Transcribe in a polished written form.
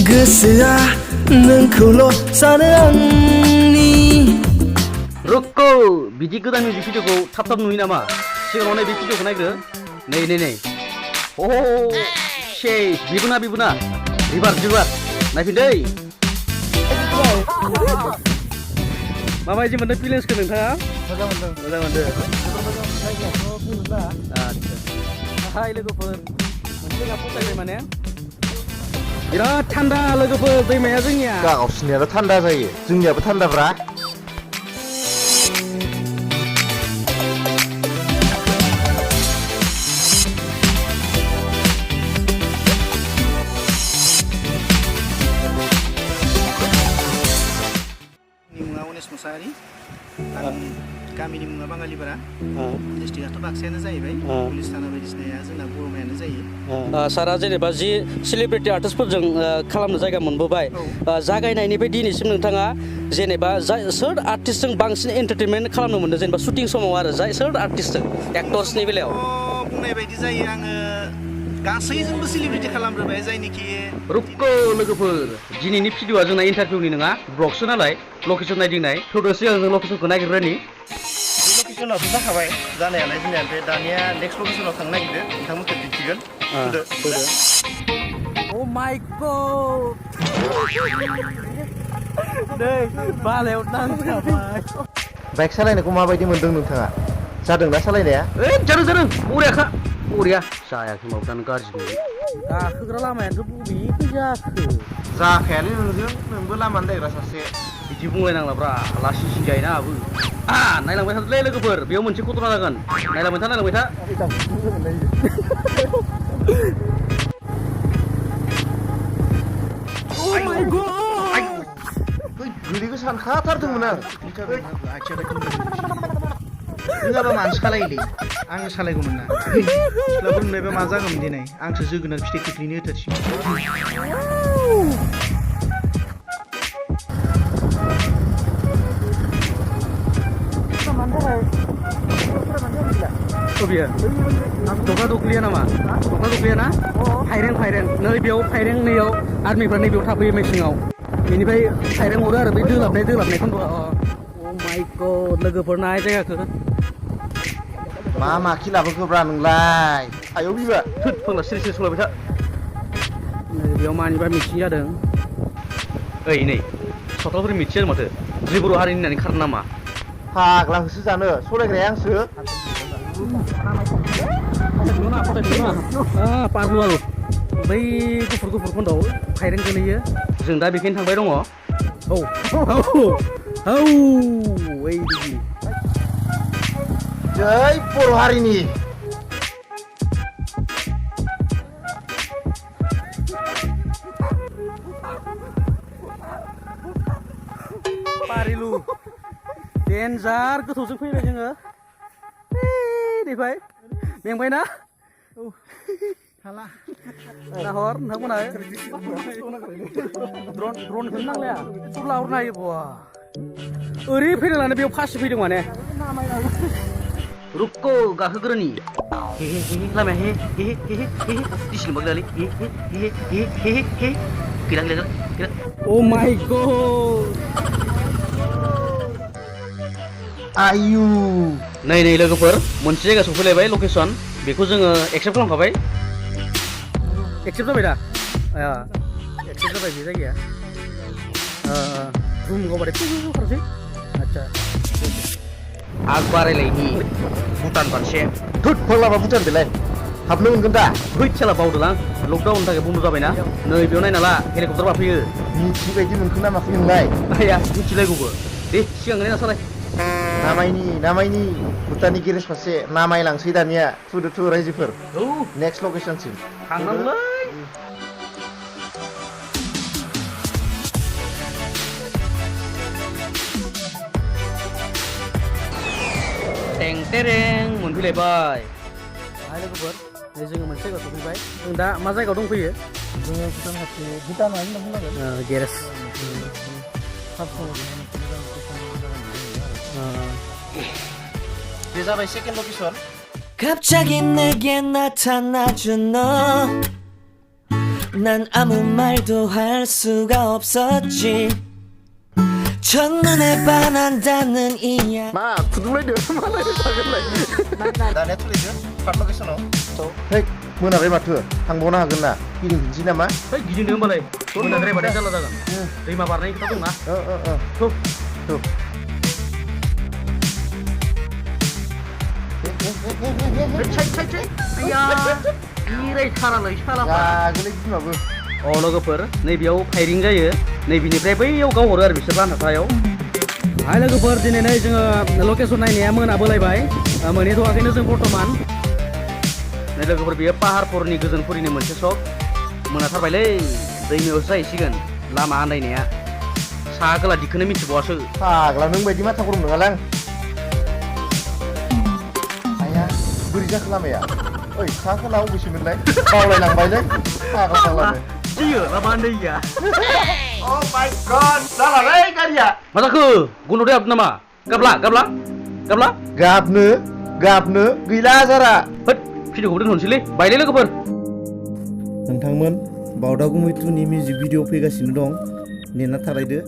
गोसोआ नोंखौल' सानो आंनि रुको बिदि गोदान मिउजिक भिडिअखौ थाब थाब नुयो नामा सिगाङाव नाय बे भिडिअखौ नायग्रो नै अ शे बिबुना रिभार नायफिन दै माबायदि मोनदों फिलिंसखौ नोंथाङा मोजां मोनदों आच्छा हाय लोगोफोर मोनसे गाब फसायबाय माने बिराद थान्दा लोगोफोर दैमाया जोंनिया गावसिनियाल' थान्दा जायो जोंनियाबो थान्दाब्रा Anesh Musari, गामिनि मुङा बाङालिपारा डिस्ट्रिक्टआथ' बाक्सायानो जाहैबाय पुलिस थाना बायदिसिनाया जोंना बर'मायानो जायो सारा जेनेबा जि सेलिब्रिटि आर्टिस्टफोरजों खालामनो जायगा मोनबोबाय जागायनायनिफ्राय दिनैसिम नोंथाङा जेनेबा सोर आर्टिस्टजों बांसिन एन्टारटेनमेन्ट खालामनो मोनदों जेनेबा शुटिं समाव आरो सोर आर्टिस्टजों एक्टर्सनि बेलायाव बुंनाय बायदि जायो आङो गासैजोंबो सेलिब्रिटि खालामबोबाय जायनिखि रुको लोगोफोर दिनैनि भिडिअआ जोंना इन्टारभिउनि नङा ब्लगसो नालाय लकेसन नायदिंनाय थौदो सिगां जों लकेसनखौ नागिरग्रोनि लकेसनावथ' जाखाबाय जानायालाय जोंनिया ओमफ्राय दानिया नेक्स्ट लकेसनाव थांनो नागिरदो नोंथांमोनखौ दिन्थिगोन अ माय गड नै बालायाव नांजाबाय बाइक सालायनायखौ माबायदि मोन्दों नोंथाङा जादोंना सालायनाया जादों बरिया जायाखै माबा गाज्रि गाखोग्रा लामायानोथ' बबेखै जाखो जाखायालै नोंबो लामा आन्दायग्रा सासे बिदि बुंलायनांलाब्रा लासै जायोना आबो नायलांबाय थादोलै लोगोफोर बेयाव मोनसे घटना जागोन नायलांबाय था गोलैखौ सानखाथारदोंमोन आं नोंहाबा मानसि सालायोलै आं सालायगौमोन ना सिख्लाफोर नुनायबा मा जागौमोन दिनै आंसो जोगोनार फिथाइ खोख्लैनो होथारसिगोन दखा दखलिया नामा दखा दखलिया ना फाइरें नै बेयाव फाइरें नैयाव आर्मिफ्रा नैबेयाव थाफैयो मेसिङाव बेनिफ्राय फाइरें हरो आरो बे दोलाबनाय खन्द' अ माय गड लोगोफोर नाय जायगाखौ मा खिलाबोखोब्रा नोंलाय आयौ बिबा थोद फांला सिरि सलायबाय था नै बेयाव मानिबा मिथिं जादों ओइ नै सावथालफोर मिथियो माथो जि बर' हारिनि होननानै खारनो नामा फाग्लाखौसो जानो सलायग्राया आंसो पारलु आलु बै गुफुर खन्दाव फाइरें गोलैयो जों दा बेखायनो थांबाय दङ औ ओइ बिदि जै बर' हारिनि पारिलु देन्जार गोथौजों फैबाय जोङो देफाय मेंबायना हाला नाहर नोंथांमोना ड्रनखौनो नांलाया फुरला हरनो हायो बवा ओरै फैदों लानो बेयाव फासि फैदों माने रुक्को गाखोग्रोनि लामाया दिसिनो बागदालै गैला अ माय गड आयु नै लोगोफोर मोनसे जायगा सफैलायबाय लकेसन बेखौ जोङो एक्सेप्ट खालामखाबाय एक्सेप्ट जाबाय दा एक्सेप्ट जाबाय बे जायगाया रुम गावबाथाय खारसै आच्छा आग बारायलायनि भुटान फारसे थुद फाग्लाबा भुटान बेलाय हाबनो मोनगोन दा हैद साला बावदोलां लकडाउननि थाखाय बन्द' जाबायना नै बेयाव नायनाला हेलिकप्टार बाफैयो मिथिबायदि मोनखो ना माखो नोंलाय आया मिथिलायगौबो दे सिगां नायना सालाय नामायनि भुटाननि गेरेज फारसे नामायलांसै दानिया थु रायजोफोर नेक्स्ट लकेसनसिम थांनांगौलै टें टेरें मोनफैलायबाय लोगोफोर जोङो मोनसे जायगायाव सफैबाय जों दा मा जायगायाव दंफैयो जोङो भुटान खाथि भुटानानो बुंनांगोन गेरेज बे जाबाय सेकेन्ड लकेसन 갑자기 내게 나타나준 너 난 아무 말도 할 수가 없었지 첫눈에 반한다는 이야 마 부둥라이दो मालाय थागोनलाय दानिया थुलायदो फार्स्ट लकेसनाव है मोनाबाय माथो थांबावनो हागोन ना गिदिंफिनसै नामा है गिदिंदो होमबालाय मोनाद्रायबाथाय जारला जागोन दैमा बारनायनि खोथा दंना थौ थौ अ लोगोफोर नैबेयाव फायरिं जायो नैबेनिफ्राय बैयाव गावहरो आरो बिसोर लान्थायाव हाय लोगोफोर दिनै नै जोङो लकेसन नायनाया मोनाबोलायबाय मोनहैथ'वाखैनो जों बर्थमान नै लोगोफोर बेयो पाहारफोरनि गोजोनफुरिनि मोनसे सक मोनाथारबायलै दैमायावसो जाहैसिगोन लामा आन्दायनाया साहा गोला दिखोनो मिथिबावासो फाग्ला नों बायदि माथा गरम नङालां आया बोरै जाखो लामाया ओइ साहा खोला अबेसिमोनलाय बावलायलांबायलै फाग्ला फाग्लानो जियो लामा आन्दायिया Oh my god जालालै गारिया मा जाखो गन्द' हाबदों नामा गाबला गाबला गाबला गाबनो गैला जारा होद भिडिअखौबो दोनथ'नोसैलै बायलै लोगोफोर नोंथांमोन बावदा गुमि 2 नि मिउजिक भिडिअ फैगासिनो दं नेना थालायदो